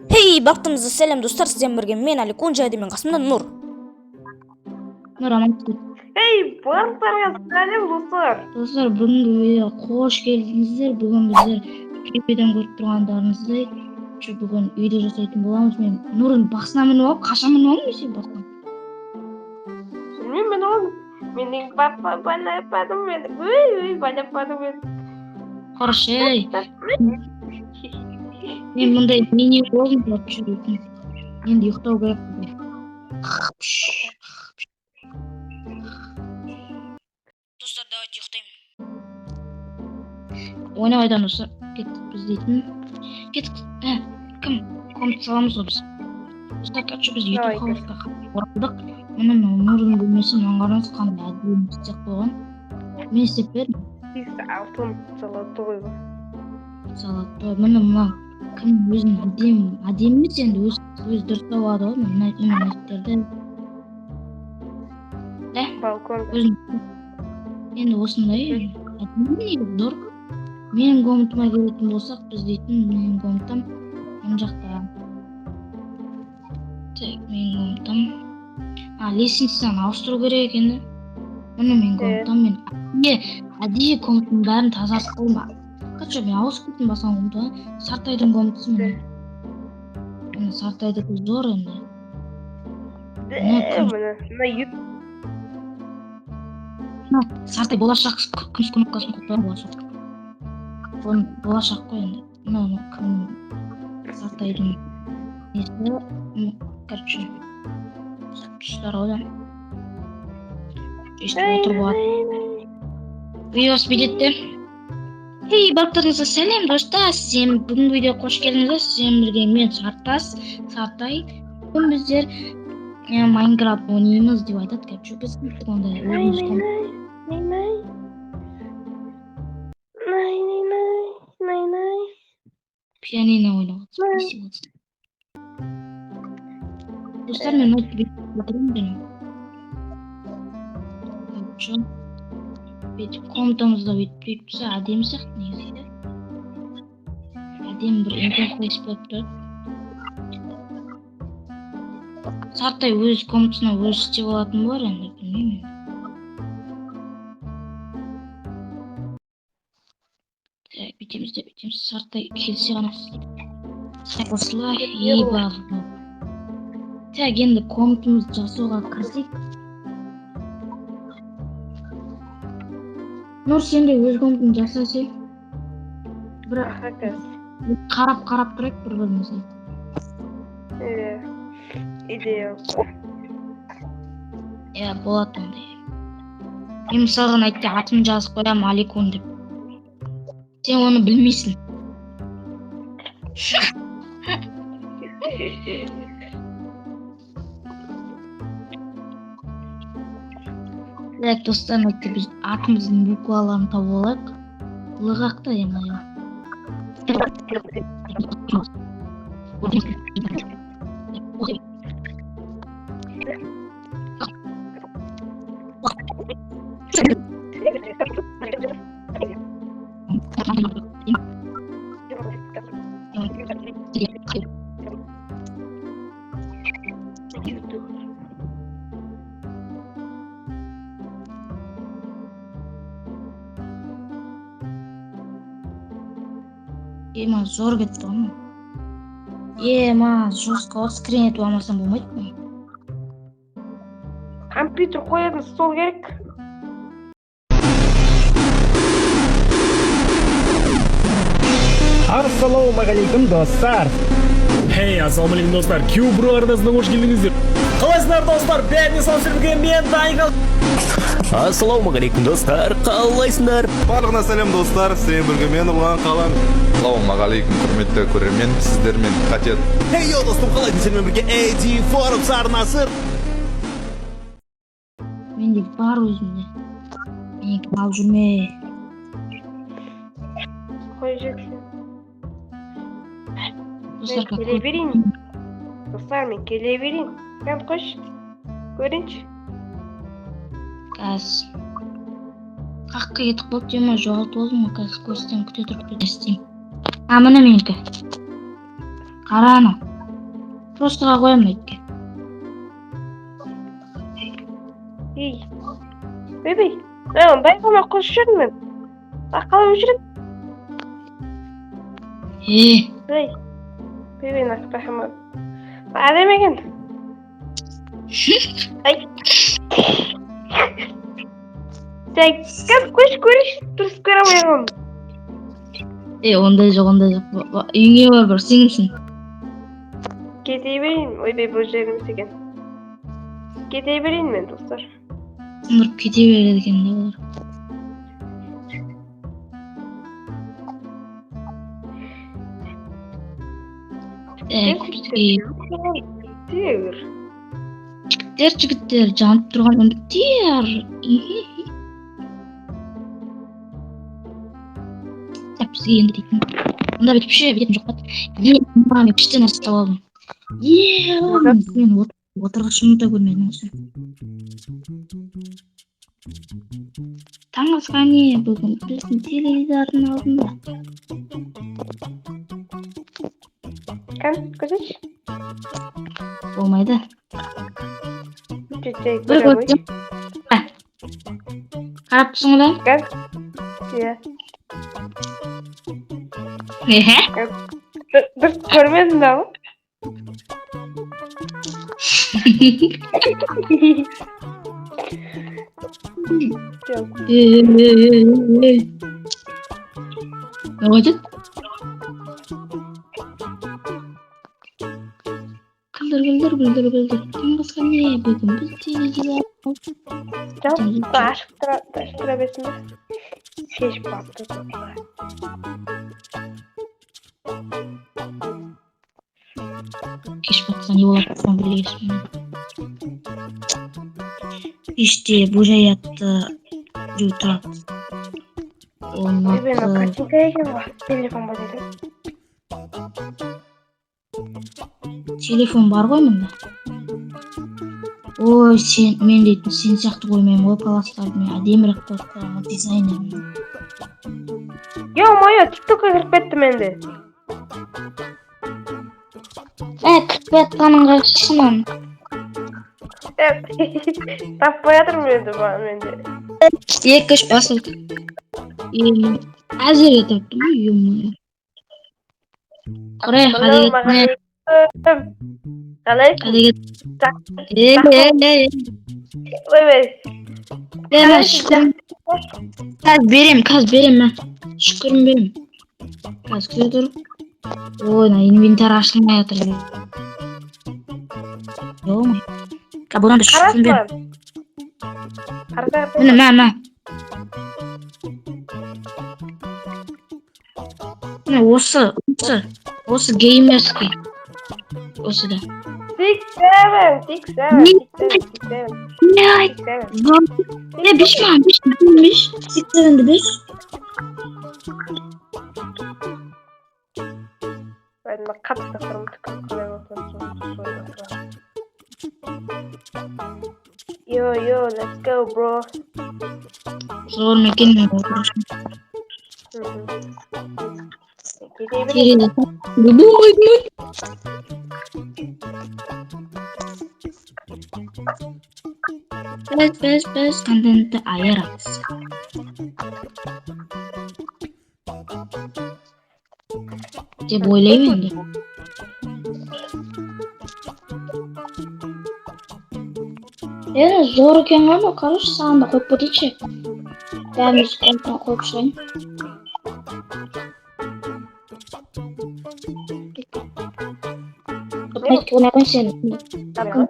Хей, бақтымызды сәлем достар, сіздермен бірге мен Аликун және мен қасымда Нұр. Нұр аман. Ей, барлықтарыңа сәлем, достар. Достар, бүгінгі видеоға қош келдіңіздер. Бүгін біздер видеодан көріп тұрғандарыңыздай, бүгін үйде жасайтын боламыз. Мен Нұрдың басына мініп алып, қашан мініп алдым мен сенің басына? Мен мініп алдым. Менің папа байлападым мен. Ой, ой, байлападым мен. Хорош, ей. Мен мындай мини болдым вообще. Енді ұйықтау керек бізге. Достар, давайте ұйықтаймын. Ойнап айтамын, достар. Кеттік біз дейтін. Кеттік. Кім? Комната саламыз ғой біз. Достар, короче, біз Давай, YouTube хаусқа оралдық. Міне мынау Нұрдың бөлмесі, мынаны қараңыз, қандай әдемі істеп қойған. Мен істеп бердім. Бес алтын золотой. Золотой. Міне мына кім өзінің әдемі, әдемі емес енді өзі дұрыстап алады ғой мына мына нәрселерді. Балкон. Өзің енді осындай әдемі негізі зор. Менің комнатама келетін болсақ, біз дейтін менің комнатам мына жақта. Так, менің комнатам. Лестницаны ауыстыру керек енді. Міне менің комнатам, мен әдейі комнатаның бәрін тазартып қойдым. Короче, мен ауысып кеттім басқа комнатаға. Сартайдың комнатасы міне. Міне Сартайдікі зор енді. Міне, мына ют. Сартай болашақ күміс кнопкасын қойып қойған болашақ. Оны болашақ қой енді. Мына кім Сартайдың несі, короче, тұстар ғой да. Өйстіп отырып алады. Видеосы бүйтеді де. Хей, барлықтарыңызға сәлем, достар. Сіздермен бүгінгі видеоға қош келдіңіздер. Сіздермен бірге мен Сартас, Сартай. Бүгін біздер Майнкрафт ойнаймыз деп айтады. Короче, біз кеттік онда Най, өзіміз най, най, най. Най, най, най, най, най. Пианино ойнап Най. отырмыз. Достар, мен өйтіп бүйтіп жатырмын жаңа. Короче, бүйтіп комнатамызда бүйтіп бүйтіп тұрса әдемі сияқты негізі, иә. Әдемі бір интерфейс болып тұрады. Сартай өз комнатасына өзі істеп алатын болар енді, білмеймін. Так, бүйтеміз де бүйтеміз. Сартай келсе ғана істейді. Осылай, еба. Так, енді комнатамызды жасауға кірісейік. Нұр, сен де өз комнатаңды жасасай. Бірақ Аха, қазір. қарап-қарап тұрайық бір-бірімізге. Идея. Иә, болады ондай. Мен мысалға айтты, атымды жазып қоямын Аликун деп. Сен оны білмейсің. Так, достар, айтты, біз атымыздың букваларын тауып алайық. Лығақ та енді. Ема, зор кетті ғой мынау. Ема, жестко ғой, скрин етіп алмасам болмайды ма? Компьютер қоятын стол керек. Ассалаумағалейкум, достар. Хей, ассалаумағалейкум, достар. Q-Bro арнасына қош келдіңіздер. Қалайсыңдар, достар? Бәріне сәлем, бірге мен Дайгал. Ассалаумағалейкум, достар, қалайсыңдар? Барлығына сәлем, достар. Сіздермен бірге мен Нұрлан Қалам. Ассалаумағалейкум, құрметті көрермен, сіздермен Қатет. Хей, йо, достым, қалайсың? Сенімен бірге AD Forbes арнасы. Менде бар өзімде. Менікін алып жүрме. Қой жетсін. Достар, Мен келе берейін. Достар, мен келе берейін. Сен қойшы. Көрейінші. Қазір. Қаққа кетіп қалды дей ма, жоғалтып алдым ғой, қазір көрсетемін, күте тұр, күте тұр, істеймін. Міне менікі. Қара ана. Простоға қоямын өйтке. Ей. Ойбай. Мен оны байқамай қосып жібердім мен. А, қалай өшіреді? Е, Ой. Ойбай, нақ байқамадым. Әдемі екен. Ай. Так, қазір қойшы, көрейінші. Дұрыс көре алмай қалдым. Е, ондай жоқ, ондай жоқ. Үйіңе бар, бір сенімсің. Кете берейін. Ойбай, бұл жер емес екен. Кете берейін мен, достар. Сындырып кете береді екен да олар. Так, бізге Жігіттер. жігіттер, жігіттер, жанып тұрған үміттер. Так, бізге енді дейтін. Онда бүйтіп ше, бүйтетін жоқ па? Е, мен күшті нәрсе тауып алдым. Е, мен отырғышымды да көрмедім осы. Таң атқан не бүгін біздің теледидардың алдында. Кән, көрсетші. Болмайды. Жай, Бір көре ғой. көрсем. Қарап тұрсың ғой да? Кән. Иә. Эхе. Дұрыс көрмедім да ғой. Жоқ. Ей, ей, ей, ей. Не айтады? Күлдір, күлдір, күлдір, күлдір. Таң басқа не бүгін біз теледидар. Жоқ, ашық тұра, ашық тұра берсін бе? Шешіп алыпты. Кеш батса не болады соны білесің. Кеште бөжай атты біреу тұрады. Оның Ойбай, мынау аты картинка екен ғой. Телефон бар екен. Телефон бар ғой мында. Ой, сен мен дейтін сен сияқты қоймаймын ғой паластарды, мен әдемірек қойып қоямын ғой, дизайнермін. Ё-моё, тиктокқа кіріп кеттім енді. Ә, кіріп жатқаның қайсысынан? Таппай жатырмын енді менде. Екі, үш, басыл. Әзірге таптым ғой, ё-моё. Құрайық, қайда кеттің? Қалайсың? Қайда кеттің? Е, е, е, Ойбай. е, мә, шүкірім. Қазір берем, қазір берем, мә. Шүкірім берем. Қазір күте тұр. Ой, мына инвентарь ашылмай жатыр. Ё-моё. Бұдан да шүкірім берем. Қарасың. Қараса. Міне, мә, мә. Міне, осы, осы, осы геймерский. Осы да. Six seven, six seven, six seven, six seven, Не айт? six seven. Не, беш маған, беш, беш. Six sevenді беш. Мен қатты тақырым түкіріп қалай болса, солай болса. Yo, yo, let's go, bro. Зор ма екен мен отырышым. Кете берейін. Терезе. Болмайды ма? Біз контентті айырамыз. Деп ойлаймын енді. Е, зор екен ғой мынау, короче, саған да қойып кетейінші. Бәріміз қолына қойып шығайын. Қоймай қойын сені. Қалай?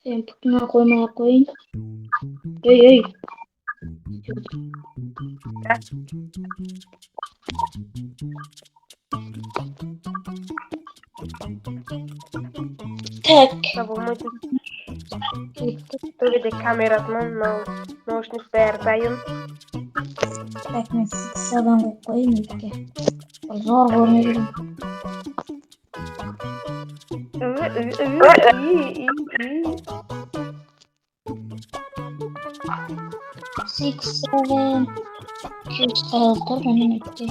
Сен пұтыңа қоймай ақ қояйын. Ей, ей. Так. Болмайды. Төбеде камерасымен мынау наушник бәрі дайын. Так, мен саған қойып қояйын екіге. Зор көрінеді екен. Ү, ү, ү, и, и, и. Six, seven. Қаралып тұр, оның өтті.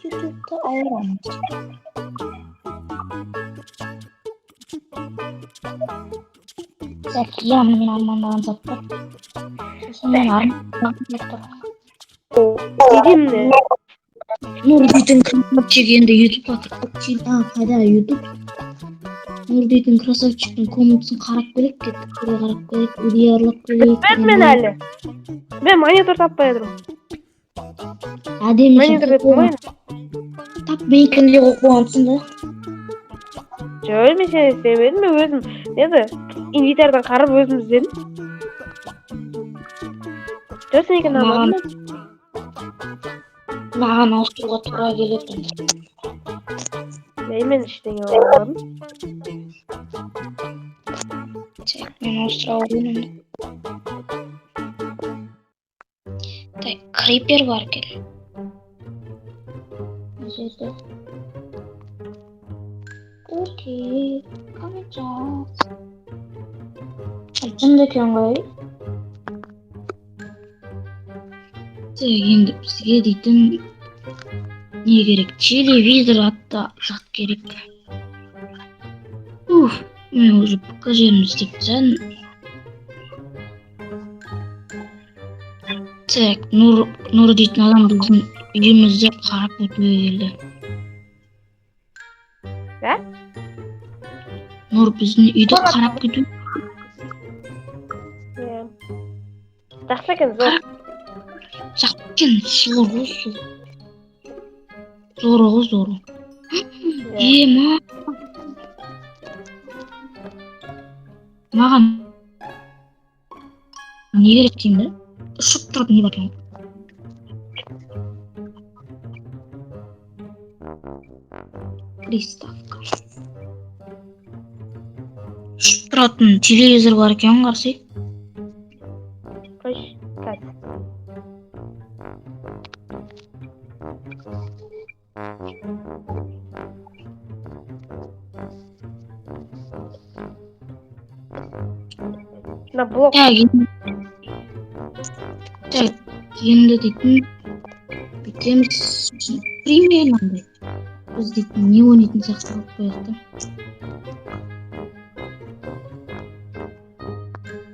Ютубта айырамыз. Так, иә, мен армандаған заттар. Сосын мен армандаған заттар. Не деймін? Нұр дейтін красавчик енді ютубқа тикток, а, қайда ютуб? Нұр дейтін красавчиктің комнатасын қарап келейік, кеттік, көре қарап келейік, үйде аралап келейік. Бітпеді мен әлі. Мен монитор таппай жатырмын. Әдемі. Монитор Екен. дедім ғой. Тап, менікін де қойып қойғансың да. Жоқ, мен сені істемедім, мен өзім неді инвентарьдан қарап өзім іздедім. Жоқ, сенікін алмадым мен. Маған ауыстыруға тура келеді енді. Ей, мен ештеңе алмадым. Так, мен ауыстыра алайын енді. Так, крипер бар екен мына жерде. Окей, жынды екен ғой. Так, енді бізге дейтін не керек? Телевизор атты зат керек. Уф, мен уже бүкіл жерімді істеп тастадым. Так, Нұр, Нұр дейтін адам біздің үйімізді қарап өтуге келді. Да? Нұр біздің үйді қарап кету. Иә. Жақсы екен, зор. Жақсы екен, зор ғой, зор. Зор ғой, зор. Иә. Ема. Маған не керек деймін да? Ұшып тұратын не бар екен? Приставка. Ұшып тұратын телевизор бар екен, қарсы. Қойшы, қазір. Мына блок. Так, так, енді дейтін бүйтеміз, сосын примерно андай. Біз дейтін не ойнайтын сияқты қылып қояйық та.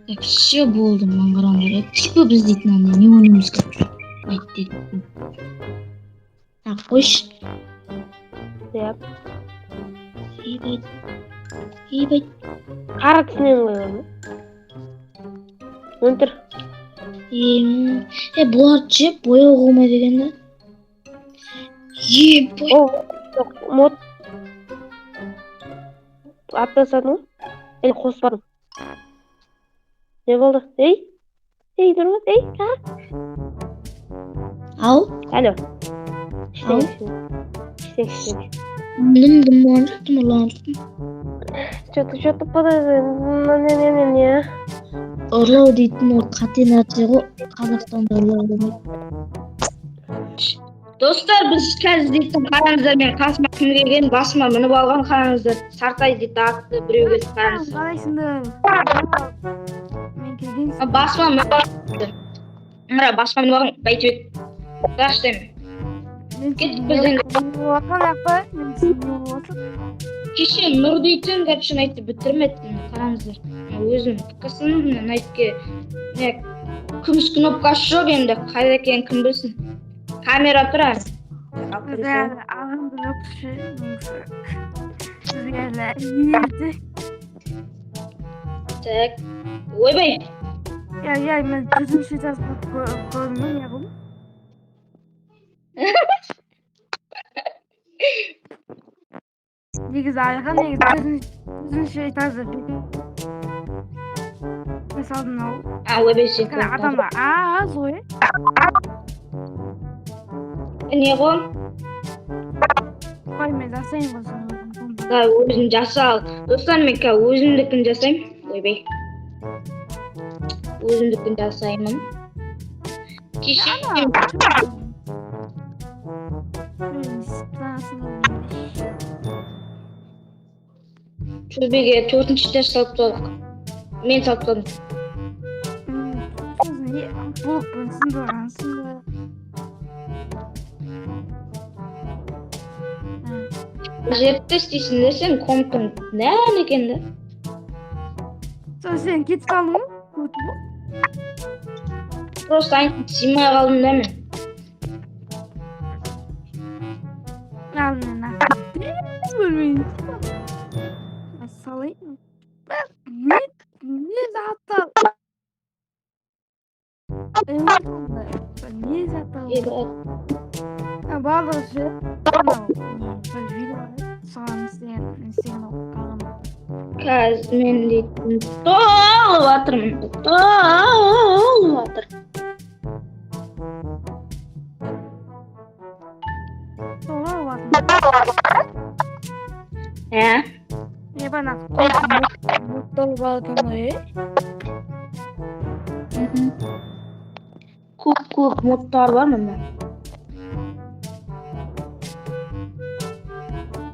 Так, все, болды, маған қараңдар. Типа біз дейтін андай не ойнаймыз, короче. Айт дейтін. Так, қойшы. Иә. Ебать. Ебать. Қара түсінен қойған. Өлтір. Е, бұларды жеп бояу болмайды екен да. Ебать. О, мод. Алып тастадың ғой? Или қоспадың? Не болды? Ей! Ей, Нұрмат, ей! А? Ау. Алло. Ау. Ештеңе, ештеңе, ештеңе. Дым дым болған жоқ, дым ұрлаған жоқпын. Что-то, что-то подожди. Не, не, не, не. Ұрлау дейтін ол қате нәрсе ғой. Қазақстанда ұрлау болмайды. Достар, біз қазір дейтін, қараңыздар, мен қасыма кім келген, басыма мініп алған, қараңыздар. Сартай дейтін атты біреу келді, қараңыздар. Қалайсыңдар? Мен келген. Басыма мініп алған. Мына басыма мініп алған бәйтерек. Здравствуйте. Мен Кеттік біз енді. Болып мен не болып жатыр? Кеше Нұр дейтін, короче, найтты бітірмеді. Қараңыздар. Өзім пікісін найтке не күміс кнопкасы жоқ, енді қайда екенін кім білсін. Камера тұр әлі. Алып кіре салайын. Ағамды жоқ ше. Сізге әлі ерте. Так. Ойбай. Иә, иә, мен төртінші этаж көрдім, не қылдым? Негізі Әлихан, негізі төртінші этажды бекер салдым ау. А, ойбай, сен. Адам аз ғой. Не ғой? Қой, мен жасайын ғой соны. Да, өзің жаса ал. Достар, мен қазір өзімдікін жасаймын. Ойбай. Өзімдікін жасаймын. Кеше Ана. Төбеге төртінші этаж салып тастадық. Мен салып тастадым. Сосын не блокпен сындырғансың ба? Жерді істейсің де, сен комнатаң нән екен да. Сол сен кетіп қалдың ғой? Өтіп ғой. Просто айтып сыймай қалдым да мен. Ал мен бөлмейін. Салайын. Не заттар? Не заттар? Барлығы ше. Анау не, бір видео бар еді, соған не істеген қалған. Қазір мен дейтін толып жатырмын. Толып жатыр. Солай болатын. Ә? Не бана толып алған ғой, е? Көп көп модтар бар мында.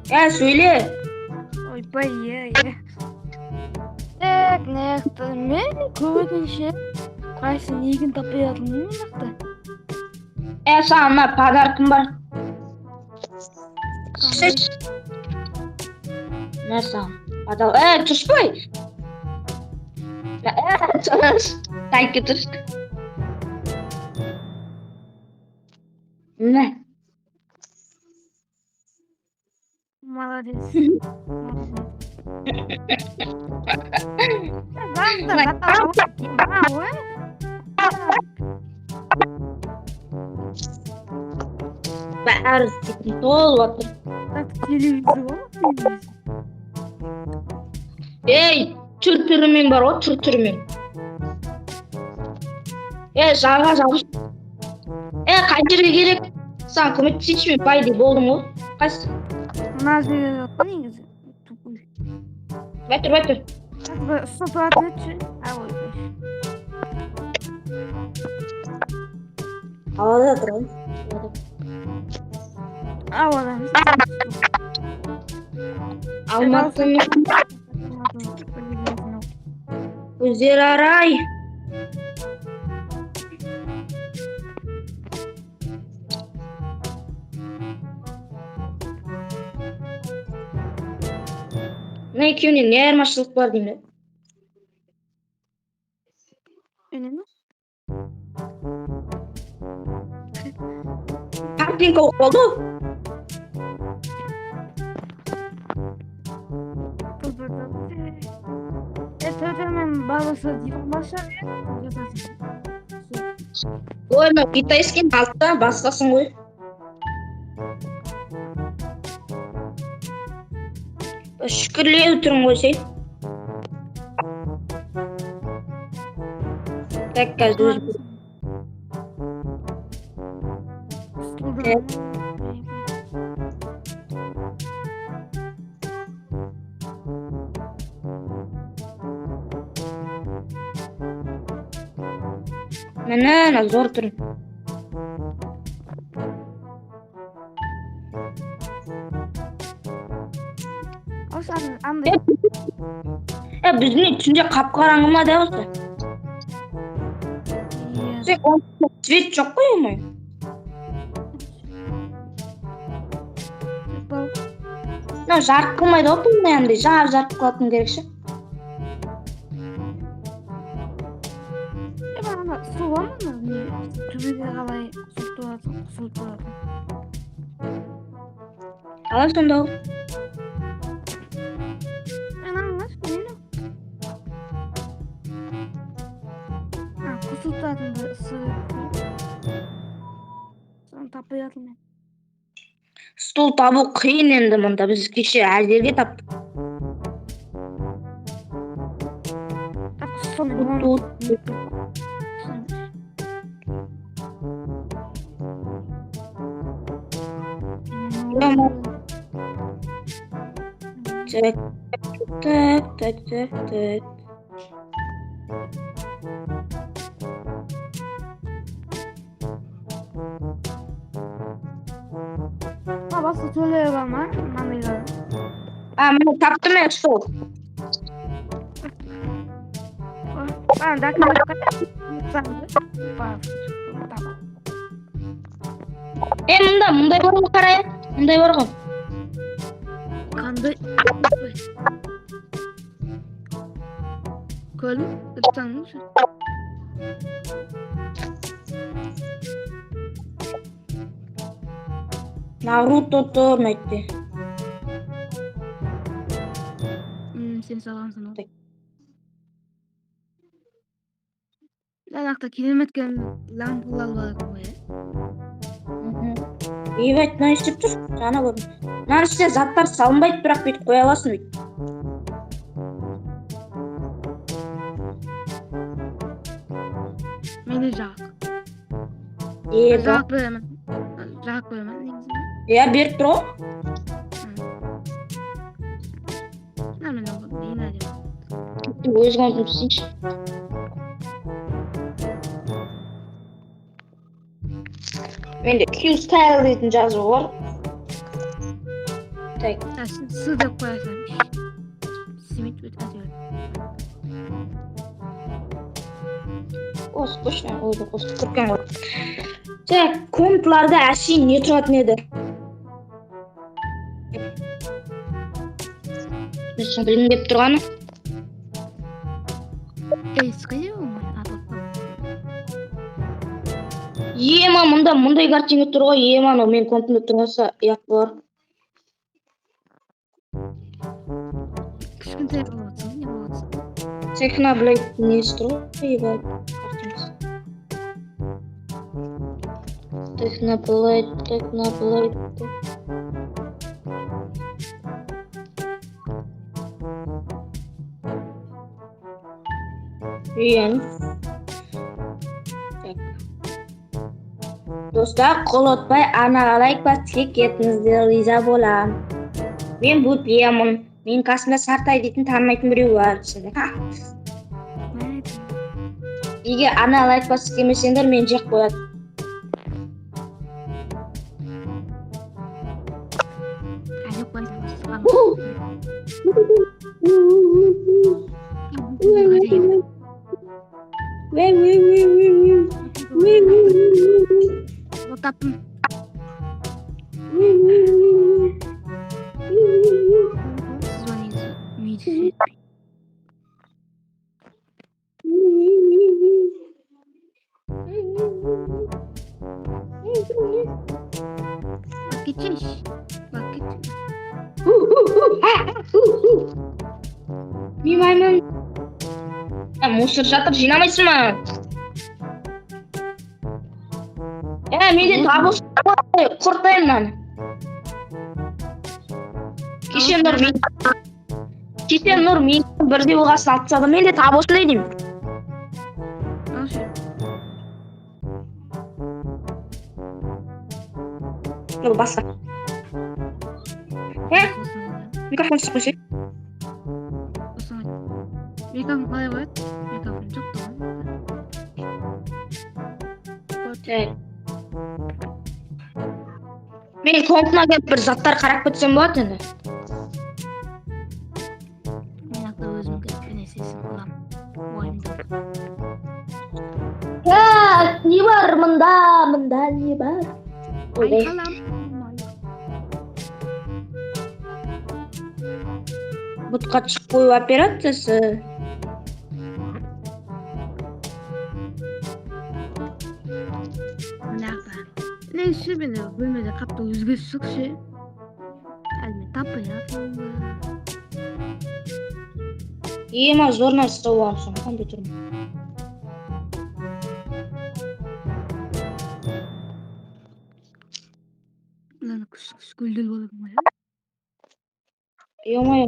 Ә, сөйле. Ойбай, иә. Так, нақты мен көбінше қайсы негін таппай жатырмын нақты. Ә, саған мына подаркым бар. Шеш. Мә саған. Подарок. Ә, түспей. Ә, түс. Тайки түс. Мә. Молодец. Молодец. Заттар ой. Бәрі істейтін толып жатыр. Так, телевизор ғой, телевизор. Ей, түр түрімен бар ғой, түр түрімен. Е, жаға жабыс. Е, қай жерге керек? Саған көмектесейінші, мен бай деп болдым ғой. Қайсы? Мына жерге жоқ қой негізі. Тупой. Бай тұр, бай тұр. Так, бір ұстап тұратын еді ше. А, ойбай. Ауада тұр ғой. Ауада емес. Алматының көздері арай. Мына екеуіне не айырмашылық бар деймін да. Үнемі? Картинка болып қалды ғой. Төртеумен бабасы диван жатасың. Ой, мынау китайский алтта басқасын ғой. Шүкірлеу түрін ғой сен. Так, қазір өзім. Стулды. Міне, мына зор түрін. Осы андай. Е, біздің үй түнде қап-қараңғы ма да осы? Иә. Сен свет жоқ қой оңай. Мынау жарық қылмайды ғой бұндай, андай жарық жарық қылатын керек ше. Е, ана су бар ма, не төбеге қалай қосылып тұратын, қосылып тұратын. Қалай сонда ол? Ана алшы, не мынау? А, қосылып тұратын бір су. Соны таппай жатырмын мен. Стол табу қиын енді мұнда. Біз кеше әзерге таптық. Так, соны Тут. Так, так, так, так, так. А, басқа түрлері бар ма мынандайлар? А, міне таптым мен стол. Е, мында мындай бар ғой, қара, мындай бар ғой. Қандай? Көрдім, ұтсаңызшы. Наруто тұр мына. Сен салғансың ғой. Мына жақта керемет лампалар бар екен ғой, иә? Ебать, мына істеп тұр, жаңа көрдім. Мынаның ішіне заттар салынбайды, бірақ бүйтіп қоя аласың бүйтіп. Менде жақ. Е, Жақ беремін. Жақ беремін негізі. иә, беріп тұр ғой. Мына мен ең әдемі. Өз комнатамды істейінші. Менде Q style дейтін жазу бар. Так. А, с деп қоя салайыншы. Істемейді, өте әдемі. Осы точно ойды қосып көрген ғой. Так, комнаталарда әшейін не тұратын еді? Мен соны білгім келіп тұрғаны. Ей, қайда ол? Ема, мында мындай картинка тұр ғой, ема, анау менің комнатамда тұрмаса ұят болар. Кішкентай болып отырсың, не болып отырсың? Техноблейд несі тұр ғой, ебать, картинкасы. Техноблейд, Техноблейд. Иә. Так. Достар, қол отпай анаға лайк басып кетіңіздер, риза болам. Мен бөпемін. Менің қасымда Сартай дейтін танымайтын біреу бар. Егер ана лайк басып келмесеңдер, мені жеп қояды. Әлі қойсаң. От таптым. Сіз ба негізі мүйді. Bak geçiş. Bak geçiş. Мен маймын. Мусор жатыр, жинамайсың ба? Е, менде табыс бар, құртайын мынаны. Кеше Нұр мен кеше Нұр мен бірдей болғасын алып тастады. Менде тап осындай деймін. Алшы. Ол басқа. Е? Микрофон түсіп қойсай. Осыны. Микрофон қалай қояды? Микрофон жоқ тұғын. Так. Мен комнатама келіп бір заттар қарап кетсем болады енді. Мен ақта өзім келіп бір нәрсесін қыламын. Ойымда. Так, не бар мында? Мында не бар? Ойбай. Айқалам. Бұтқа түсіп қою операциясы. Мына жақта. Негізі ше, менде бөлмеде қатты өзгеріс жоқ ше. Әлі мен таппай жатырмын ба. Ема, зор нәрсе тауып алғансың компьютерім. Мынаны күш күш гүлдел болады ғой. Ё-моё.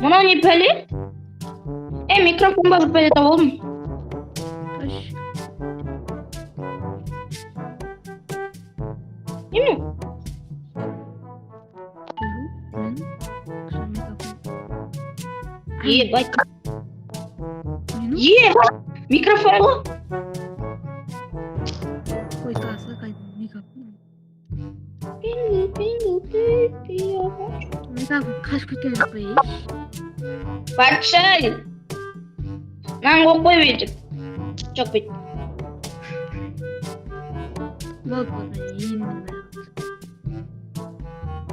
Мынау не пәле? Е, микрофон бар, бір пәле тауып алдым. Үш. Не мынау? Мен күшті микрофон. Ебать. Менің Е, микрофон ғой. ой, тасы қайда микрофон. Мен тағы қашып кеткен жоқ па, ей? Патшай. Мынаны қойып қой бүйтіп. Жоқ, бүйтіп. Болды, болды, енді мына.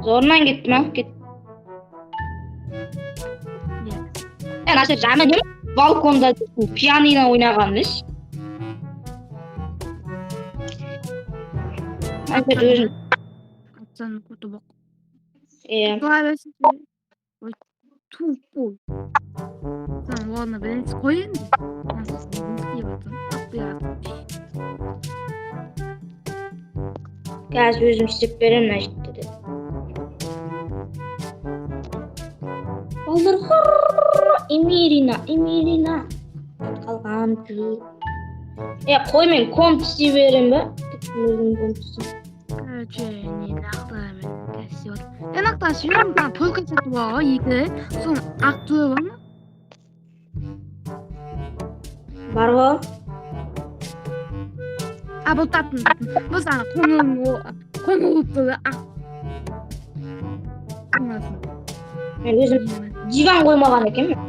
Зорынан кетті ма? Кет. Иә. Е, ана жаны не? Балконда пианино ойнаған емес. Ана өзім. Атсан көті боқ. Иә. Былай берсін. Ой, тупой. Сен оны бірінші қой енді. Істеп жатсың, таппай жатсың. Қазір өзім істеп беремін мына жерде де. Балдар Эмирина, Эмирина. Қалған жүр. Е, қой, мен комп істей беремін ба? Кеттім, өзім комп істеймін. Короче, не нақты мен қазір істеп жатырмын. Е, нақты сен мына полка сатып алға екі, соның ақ түрі бар ма? Бар ғой. А, бұл таптым, таптым. Бұл ана қоңыр қоңыр болып тұр да, ақ. Қоңырсын. Мен өзім диван қоймаған екенмін.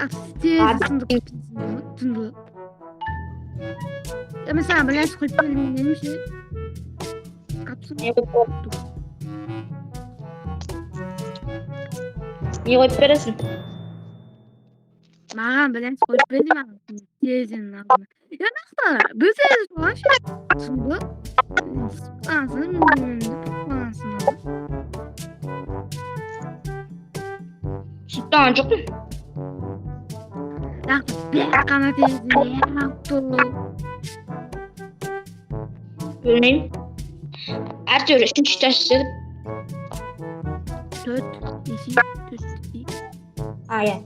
Ақ, тез сындық түнді. Е, мен саған бір нәрсе қойып берейін дедім ше. Қапсың. Не қойып бер- Не қойып бересің? Маған бір нәрсе қойып бер деймін, маған тезден алдына. Е, нақты бір сөз болған ше. Сындық. Анасын, анасын. Сүттаған жоқпын. Нақты бәрі қана тезден тұр. Білмеймін. Әйтеуір үшінші этаж істедік. Төрт, неше, төрт, екі. А, иә.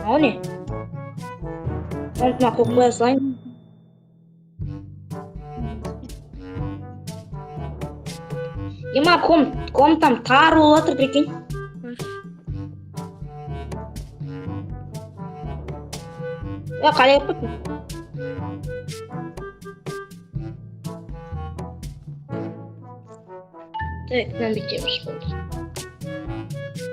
Мынау не? Комнатама қойып қоя салайын. Ема, комнатам тар болып жатыр, прикинь. Қош. Е, қалай кіріп кеттің? Так, мынаны бүйтеміз, болды.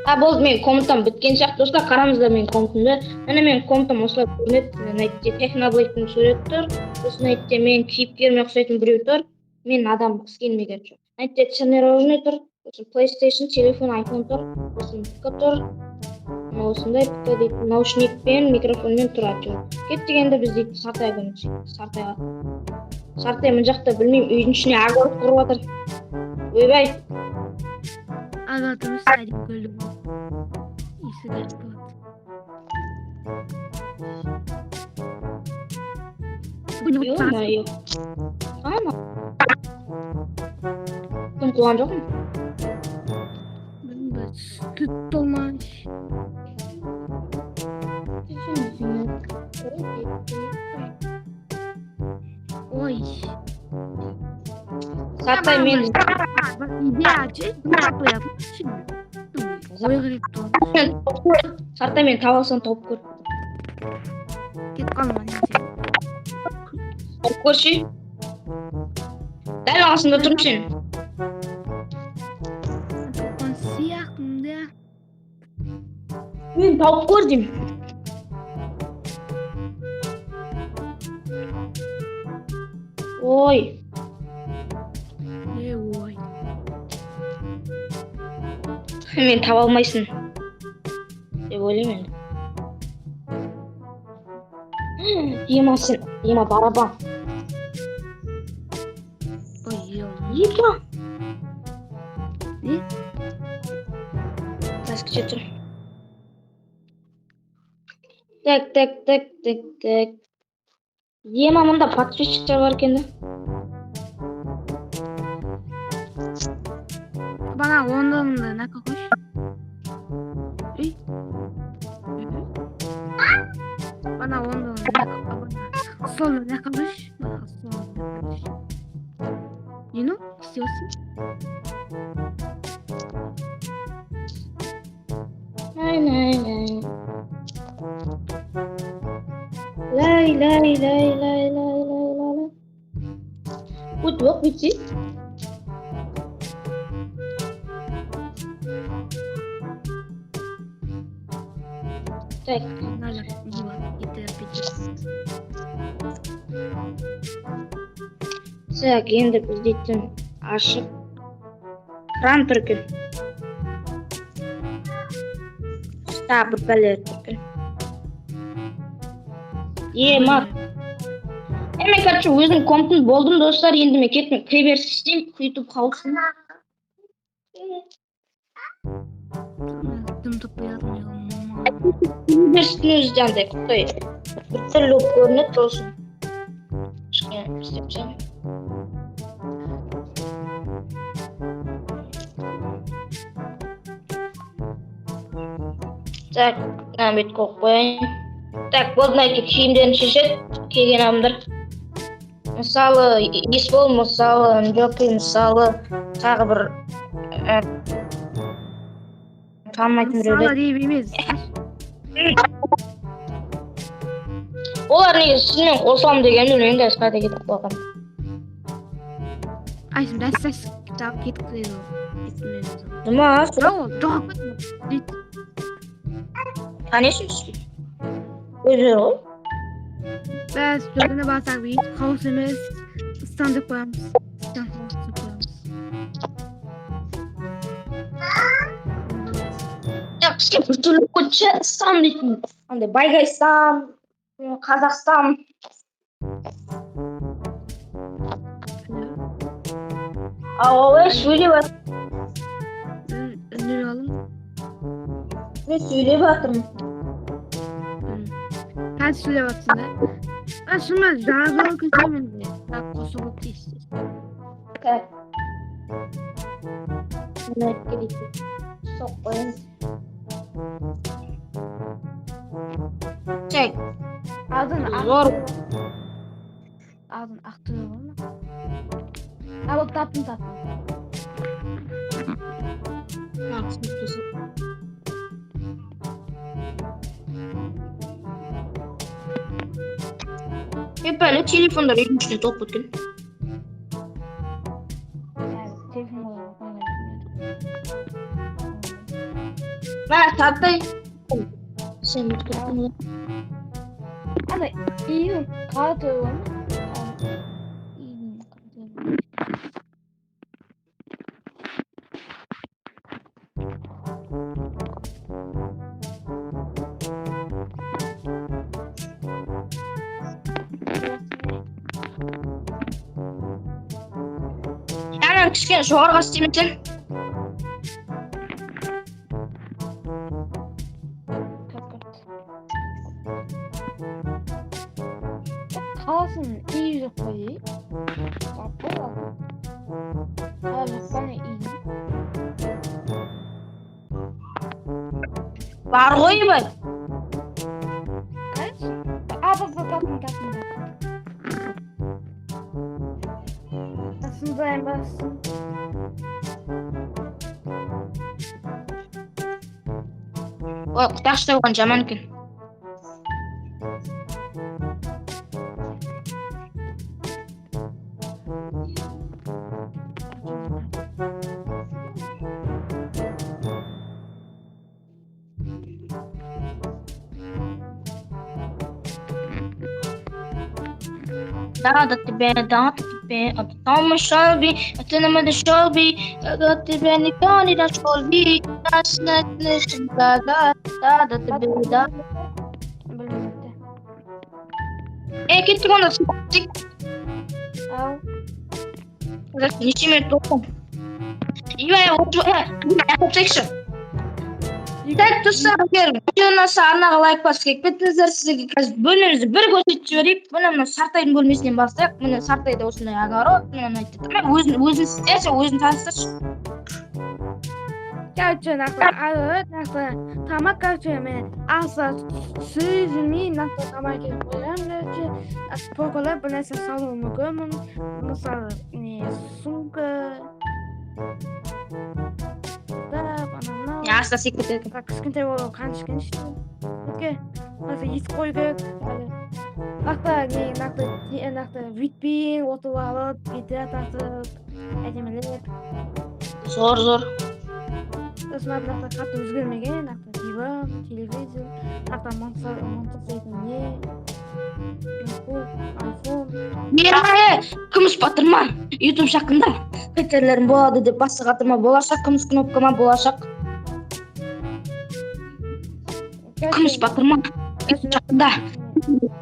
А, болды, менің комнатам біткен сияқты, достар, қараңыздар менің комнатамды. Міне, менің комнатам осылай көрінеді. Мына жерде Техноблейдтің суреті тұр. Сосын мына жерде менің кейіпкеріме ұқсайтын біреу тұр. Мен адам скинім короче. Мына жерде чернорожный тұр. Сосын PlayStation, телефон, айфон тұр. Сосын ПК тұр. Мына осындай ПК дейтін наушникпен, микрофонмен тұр әйтеуір. Кеттік енді біз дейтін Сартай көмекші. Сартайға. Сартай мына жақта, білмеймін, үйдің ішіне огород құрып жатыр. Ойбай. Огород емес, әдемі гүлді бол. Иісі дәтті болады. Бүгін отыз. Ё-моё. Ана. Кім қуған жоқпын? Білмеймін, бір сүт толмай. Ой. Сартай, мен Бір идея ше, таппай. Ой, керек тұр. Сартай, мен таба алсаң, тауып көр. Кетіп қалдым ана жерге. Тауып көрші. Дәл қасында тұрмын сен. Тапқан сияқтымын да. Мен тауып көр деймін. Ой, Е, ой. Мен таба алмайсың деп ойлаймын енді. Ема, сен, ема, барабан. Ой, е. Ема. Не? Қазір, күте тұр. Так, так, так, так, так. Ема, мында подписчиктер бар екен да. Бана ондығыңды нақа қойшы. Ей. Бана ондығыңды нақа, бана столды нақа қойшы. Бана столды нақа қойшы. Не, ну, істеп отырсың? Най, най, най. Лай, лай, лай, лай, лай, лай, лай, лай. Өтіп ақ бүйтсе. Так, Мына жақ не бар? Кетіп кетіп. так, енді біз дейтін ашып кран тұр екен. Тағы бір бәле тұр екен. Е, ма. Мен, короче, өзім комнатам болдым, достар. Енді мен кеттім, кіреберіс істеймін YouTube хаусына. Дым таппай жатырмын. Кіреберістің өзі де андай құттай біртүрлі болып көрінеді, сосын кішкене істеп тастайын. Так, мына бетке қойып қояйын. Так, болды, мына киімдерін шешеді келген адамдар. Мысалы, Есбол, мысалы, Нжоки, мысалы, тағы бір танымайтын Мысалы біреулер. Деп емес. Олар негізі сізбен қосыламын деген, білмеймін, қазір қайда кетіп қалған. Ай, сен дәс дәс тауып кетіп кетеді ол. Кеттім мен өзім. Ма? Бірақ ол жоғалып кетті дейді. Танисың, өздері ғой. Бәс, жолына барсақ, бүйтіп хаос емес, стан деп қоямыз. Стан хаос деп қоямыз. Я кішкене біртүрлі болып кетті ше, сан дейтін. Андай Байгайстан, Қазақстан. Ал ой, сөйлеп жатыр. Үндемей қалдым. Мен сөйлеп жатырмын. Қазір сөйлеп жатсың да. А, шынымен жаңа жол екен менде. Так, қосылып тиісті. Так. Мына керек. Соқ қояйын. Так, Алдын зор. Алдын Ақтөбе бар ма? А, болды, таптым, таптым. Мына түсінікті. Hep böyle telefonlar үйдің ішіне толып кеткен. Телефон қойған. Мә, сартай. Сен ұмытып кеттің ғой. Ана үйдің қара түрі бар ма? Үйдің қара түрі. Ана кішкене жоғарыға істемесең. Қаласын үй жоқ қой ей. Жалпы қала жоқ па не үй? Бар ғой, бай. Қайсы? А, бұл, бұл, таптым, таптым, таптым. Басындай басын. Ой, құтақшы болған жаман екен. Да, до тебе, да, до тебе, а потом Шелби, а ты на мене Шелби, а до тебе никто не нашел би, да, да, да, да, до тебе, да. Білмепті. Е, кеттік онда, Ау. неше минут болды? Ебай, аяқтайықшы. Так, достар, егер видео ұнаса, арнаға лайк басып кетіп кетіңіздер. Сізге қазір бөлмемізді бір көрсетіп жіберейік. Міне, мына Сартайдың бөлмесінен бастайық. Міне, Сартайда осындай огород, міне, мына міне, өзін өзін сен өзін таныстыршы. Короче, нақты огород, нақты тамақ, короче, мен аса сүзілмей нақты тамақ келіп қоямын, короче, полкалар бір нәрсе салуы мүмкінмін. Мысалы, не, сумка. Да, анау мынау. Аста секіріп кетеді. Так, кішкентай болу қанша кішкентай. Өтке. Мына есік қою керек әлі. Нақты не, нақты не, нақты вид пен отырып алып, гитара тартып, әдемілеп. Зор, зор. Сосын барып нақты қатты өзгермеген, нақты диван, телевизор, нақты монтаж дейтін не, ноутбук, айфон. Е, күміс батырма, Ютуб жақында хейтерлерім болады деп басы қатырма, болашақ күміс кнопка ма, болашақ күміс батырма, Ютуб жақында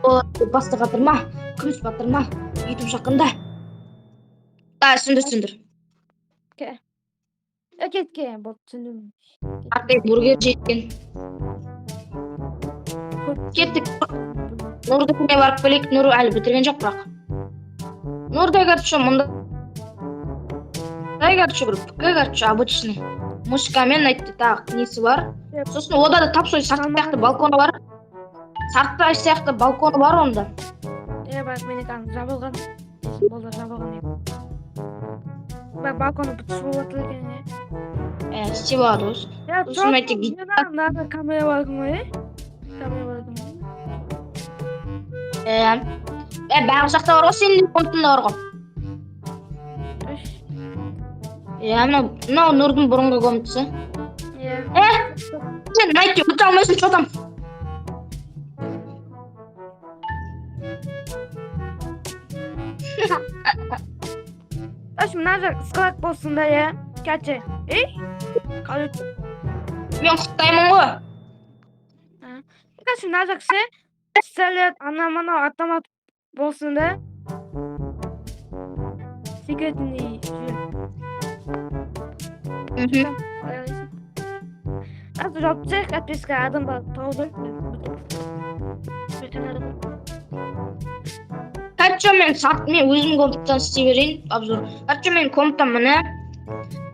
болады деп басы қатырма, күміс батырма, Ютуб жақында. Да, түсіндір, түсіндір. Кеткен болды, түсіндім. Артек бургер жеген. Кеттік. Нұрдікіне барып келейік. Нұр әлі бітірген жоқ бірақ. Нұрда, короче, мұнда, короче, бір ПК, короче, обычный. Мышкамен айтты, тағы несі бар. Сосын ода да тап сол сарт сияқты балконы бар. Сарттай сияқты балконы бар онда. Е, бірақ менікі ана жабылған. Болды, жабылған еді. Бірақ балконы бітіп болып жатыр екен, е. Ә, істеп алады осы. Я, Сосын айтты, мына камера бар екен ғой, е? Камера бар екен ғой. Ә, барлық жақта бар ғой, сенің комнатаңда бар ғой. Үш. Иә, мынау Нұрдың бұрынғы комнатасы. Иә. Сен Найтте өте алмайсың, что там? Үш, мына жақ склад болсын да, иә. Кәче. Ей? Қалай өтті? Мен құттаймын ғой. Короче, мына жақ ше, пистолет, ана мынау автомат болсын да. Секретный жер. Қалай ойлайсың? Азыр жауып тастайық, әйтпесе адамдар тауып. Короче, мен сат, мен өзім комнатадан істей берейін обзор. Короче, мен комнатам міне.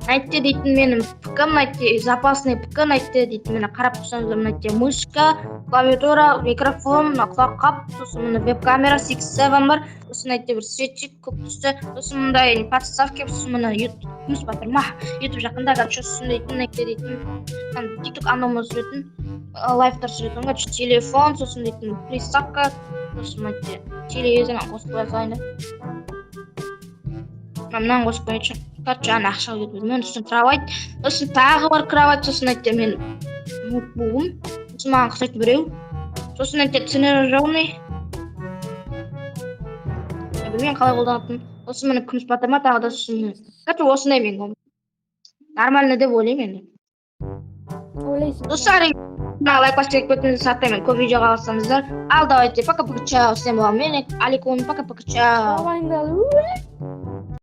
Найтте дейтін менің ПК, Найтте запасной ПК, Найтте дейтін, міне, қарап тұрсаңыздар, Найтте мышка, клавиатура, микрофон, мына құлаққап, сосын міне веб камера 6-7 бар, сосын Найтте бір светчик көк түсті, сосын мындай подставка, сосын міне күміс батырма, Ютуб жақында, короче, сосын дейтін Найтте дейтін ТикТок анау түсіретін, лайвтар түсіретін, короче, телефон, сосын дейтін приставка, сосын Найтте телевизор қосып қоя салайын да. Мынаны қосып қояйыншы. Короче, ана ақша кетіп мен, сосын кровать, сосын тағы бар кровать, сосын айтты мен ноутбугым, сосын маған ұқсайтын біреу, сосын айтты тренажерный, білмеймін қалай қолданатынын, сосын міне күміс батырма тағы да, сосын, короче, осындай менің комнатам. Нормально деп ойлаймын енді. Ойлайсың. Достар, мына лайк басып кетіп кетіңіздер, саттаймын көп видео қаласаңыздар. Ал давайте, пока пока, чао, всем вам, мен Аликон, пока пока, чао. Давай.